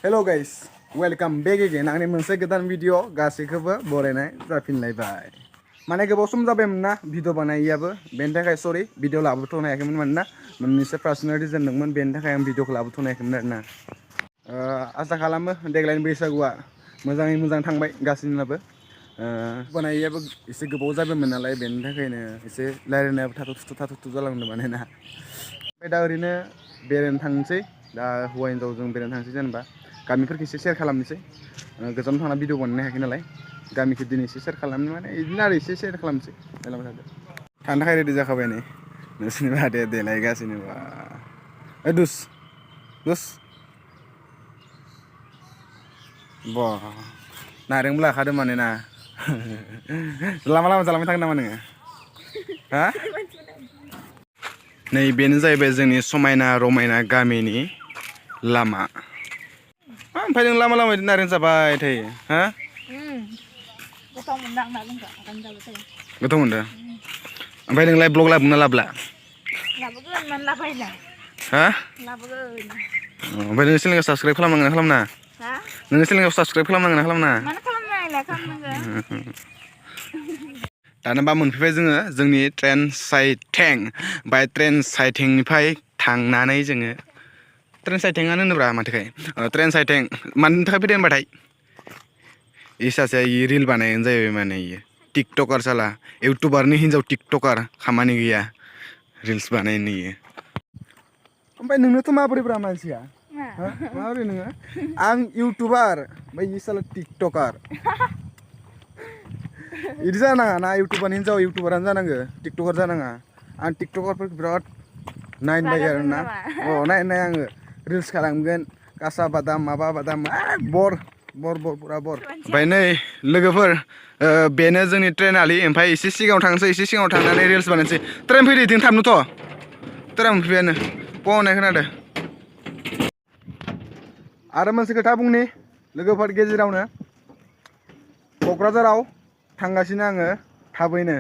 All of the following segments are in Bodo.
Hello guys, welcome back again. आंनि मोनसे गोदान भिडिअ गासैखौबो बरायनाय जाफिनलायबाय। माने गोबाव सम जाबायमोन ना भिडिअ बानायैयाबो बेनि थाखाय सरि भिडिअ लाबोथ'नो हायाखैमोन मानोना मोननैसो पार्सनेल रिजन दंमोन बेनि थाखाय आं भिडिअखौ लाबोथ'नो हायाखैमोन आरोना। आसा खालामो देग्लायनि बैसागुआ मोजाङै मोजां थांबाय गासैनाबो। बानायैयाबो एसे गोबाव जाबायमोन नालाय बेनि थाखायनो एसे रायलायनायाबो थाथ' जालांदों मानोना। ओमफ्राय दा ओरैनो बेरायनो थांनोसै दा हौवा हिन्जावजों बेरायनो थांनोसै जेनेबा गामिफोरखौ एसे शेयार खालामनोसै गोजानाव थांना भिडिअ बानायनो हायाखै नालाय गामिखौ दिनै एसे शेयार खालामनो माने बिदिनो आरो एसे शेयार खालामनोसै थांनो थाखाय रेडि जाखाबाय नै नोंसोरनि बाहादे देलायगासिनो बा दुस बा नारेंबो लाखादों माने ना लामा जालांबाय थागोन नामा नोङो हा नै बेनो जाहैबाय जोंनि समायना रमायना गामिनि लामा ओमफ्राय नों लामा बिदि नारें जाबाय थायो हा गोथाव मोनदां नारेंखौ आराम जाबाय थायो गोथाव मोनदों ओमफ्राय नोंलाय ब्लग लाबोगोन ना लाबोला लाबोगोन मानो लाबोया हा लाबोगोन ओमफ्राय नों चेनेलखौ साबसक्राइब खालामनांगोन ना खालामनाङा हा नोंनि चेनेलखौ साबसक्राइब खालामनांगोन ना खालामनाङा मानो खालामनांगौ खालामनांगौ दानोबा मोनफैबाय जोङो जोंनि ट्रेन साइथिं ओमफ्राय ट्रेन साइथिंनिफ्राय थांनानै जोङो ट्रेन साइथिंआनो होनोब्रा माथोखाय ट्रेन साइथिं मानि थाखाय फैदों होनबाथाय इ सासेया रिल बानायनो जाहैबाय माने इयो टिकटकार साला इउटुबारनि हिन्जाव टिकटकार खामानि गैया रिल्स बानायनो इयो ओमफ्राय नोंनोथ' माबोरैब्रा मानसिया माबोरै नोङो आं इउटुबार ओमफ्राय इ साला टिकटकार बिदि जानाङा ना इउटुबारनि हिन्जाव इउटुबारानो जानांगो टिकटकार जानाङा आं टिकटकारफोरखौ बिराद नायनो बायो रागा जोङो आरोना नामा नाय आङो रिल्स खालामगोन कासा बादाम माबा बादाम बर पुरा बर ओमफ्राय नै लोगोफोर बेनो जोंनि ट्रेन आलि ओमफ्राय एसे सिगाङाव थांनोसै एसे सिगाङाव थांनानै रिल्स बानायनोसै ट्रेन फैदो इथिं थाबनोथ' ट्रेन मोनफैबायानो प होननाय खोनादों आरो मोनसे खोथा बुंनि लोगोफोर गेजेरावनो क'क्राझाराव थांगासिनो आङो थाबैनो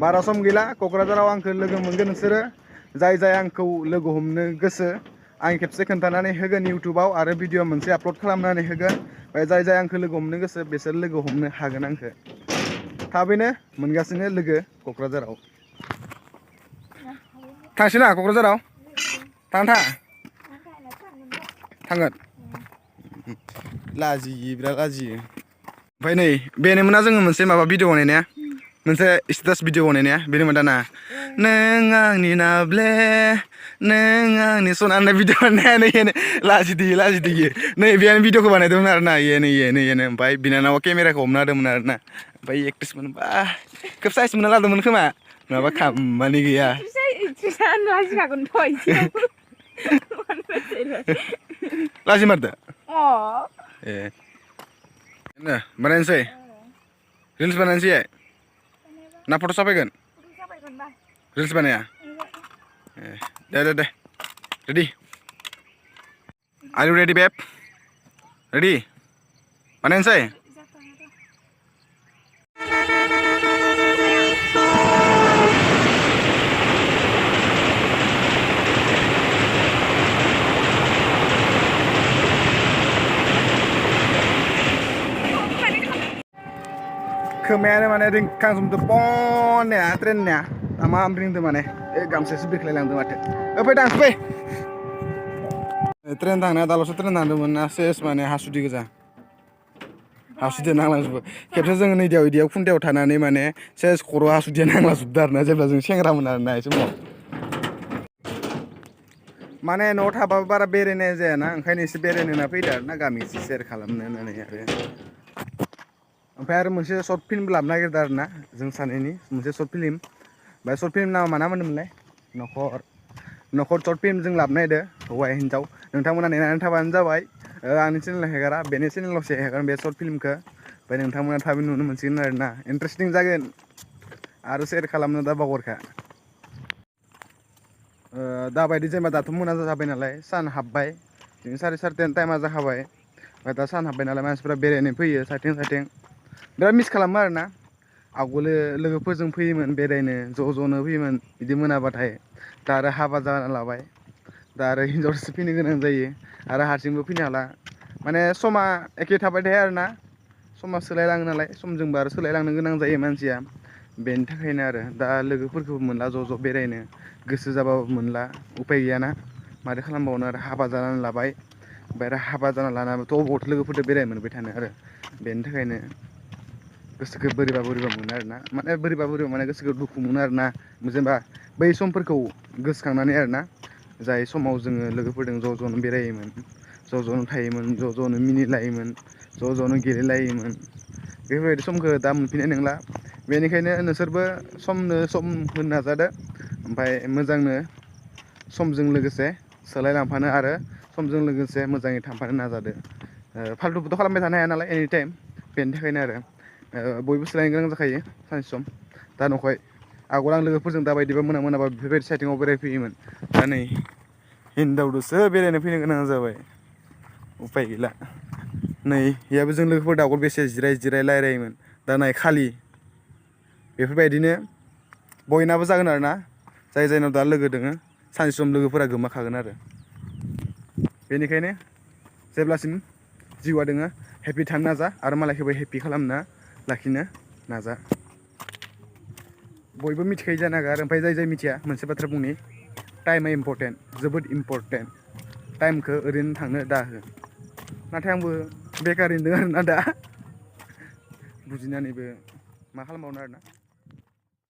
बारा सम गैला क'क्राझाराव आंखौ लोगो मोनगोन नोंसोरो जाय आंखौ लोगो हमनो गोसो आं खेबसे खोन्थानानै होगोन इउटुबाव आरो भिडिअ मोनसे आपल'ड खालामनानै होगोन ओमफ्राय जाय आंखौ लोगो हमनो गोसो बिसोर लोगो हमनो हागोन आंखौ थाबैनो मोनगासिनो लोगो क'क्राझाराव थांसै ना क'क्राझाराव थाङा थांगोन लाजियो बिराद लाजियो ओमफ्राय नै बेनोमोना जोङो मोनसे माबा भिडिअ बानायनाया मोनसे स्टेटास भिडिअ बानायनाया बेनोमोन दाना नों आंनि नाब्ले नों आंनि सना होननाय भिडिअ बानायनाया नै लाजिदोयो नै बेनो भिडिअखौ बानायदोंमोन आरो ना इयो ओमफ्राय बिनानावा केमेराखौ हमना होदोंमोन आरो ना ओमफ्राय एक्ट्रिस मोनबा खोब साइज मोनना लादोंमोन खोमा नङाबा खामानि गैया लाजि मारदो ए बानायनोसै रिल्स बानायनोसै ना फट' साफायगोन रिल्स बानाया ए दे रेडि आर इउ रेडि बेब रेडि बानायनोसै खोमायानो माने रिंखांजोबदों पनया ट्रेननिया आमाम रिंदों माने गामसायासो बिरख्लायलांदों माथो फै दांसै ट्रेन थांनाया दाल'सो ट्रेन थांदोंमोन ना सेस माने हासुदै गोजा हासुदैया नांलांजोबो खेबसे जोङो नैदियाव इदियाव खुन्थायाव थानानै माने सेस खर' हासुदैया नांलांजोबदों आरोना जेब्ला जों सेंग्रामोन आरोना बे समाव माने न'आव थाबाबो बारा बेरायनाय जायाना ओंखायनो एसे बेरायनो होनना फैदो आरोना गामि एसे सेयार खालामनो होननानै आरो ओमफ्राय आरो मोनसे सर्ट फिल्मबो लाबोनो नागिरदों आरो ना जों सानैनि मोनसे सर्ट फिल्म ओमफ्राय सर्ट फिल्म नामा मा नाम होनोमोनलाय न'खर सर्ट फिल्म जों लाबोनो नागिरदों हौवा हिन्जाव नोंथांमोना नेनानै थाबानो जाबाय आंनि चेनेलाव हेगारा बेनि चेनेलावसो हेगारगोन बे सर्ट फिल्मखौ ओमफ्राय नोंथांमोना थाबै नुनो मोनसिगोन आरोना इन्टारेस्टिं जागोन आरो सेयार खालामनो दा बावगारखा दाबायदि जेनेबा दाथ' मोना जाबाय नालाय सान हाबबाय बिदिनो साराय 10 टाइमा जाखाबाय ओमफ्राय दा सान हाबबाय नालाय मानसिफ्रा बेरायनो फैयो साइथिं बिराद मिस खालामो आरोना आवगोलो लोगोफोरजों फैयोमोन बेरायनो ज'नो फैयोमोन बिदि मोनाबाथाय दा आरो हाबा जाना लाबाय दा आरो हिनजावसो फैनो गोनां जायो आरो हारसिंबो फैनो हाला माने समा एखे थाबाय थाया आरोना समा सोलायलाङो नालाय समजोंबो आरो सोलायलांनो गोनां जायो मानसिया बेनि थाखायनो आरो दा लोगोफोरखौबो मोनला ज' बेरायनो गोसो जाबाबो मोनला उफाय गैयाना माथो खालामबावनो आरो हाबा जानानै लाबाय ओमफ्राय आरो हाबा जाना लानाबोथ' अबावथो लोगोफोरजों बेरायनो मोनबाय थानो आरो बेनि थाखायनो गोसोखौ बोरैबा मोनो आरोना माने बोरैबा माने गोसोखौ दुखु मोनो आरोना जेनेबा बै समफोरखौ गोसोखांनानै आरोना जाय समाव जोङो लोगोफोरजों ज' ज'नो बेरायोमोन ज' ज'नो थायोमोन ज' ज'नो मिनिलायोमोन ज' ज'नो गेलेलायोमोन बेफोरबायदि समखौ दा मोनफिननाय नंला बेनिखायनो नोंसोरबो समनो सम होनो नाजादो ओमफ्राय मोजांनो समजों लोगोसे सोलायलांफानो आरो समजों लोगोसे मोजाङै थांफानो नाजादो फाल्थुखौथ' खालामबाय थानो हाया नालाय एनि टाइम बेनि थाखायनो आरो बयबो सोलायनो गोनां जाखायो सानसे सम दा नंखाय आगोल आं लोगोफोरजों दाबायदिबा मोनाबा बेफोरबायदि साइटिङाव बेरायफैयोमोन दा नै हिनजावदोसो बेरायनो फैनो गोनां जाबाय उफाय गैला नै बेयाबो जों लोगोफोर दावगोल बेसे जिराय रायलायोमोन दा नाय खालि बेफोरबायदिनो बयनाबो जागोन आरोना जाय जायनाव दा लोगो दोङो सानसे सम लोगोफोरा गोमाखागोन आरो बेनिखायनो जेब्लासिम जिउआ दोङो हेपि थानो नाजा आरो मालायखौबो हेपि खालामना लाखिनो नाजा बयबो मिथिखायो जानो हागौ आरो ओमफ्राय जाय मिथिया मोनसे बाथ्रा बुंनि टाइमा इम्परटेन्ट जोबोद इम्परटेन्ट टाइमखौ ओरैनो थांनो दाहो नाथाय आंबो बेखारैनो दं आरोना दा बुजिनानैबो मा खालामबावनो आरोना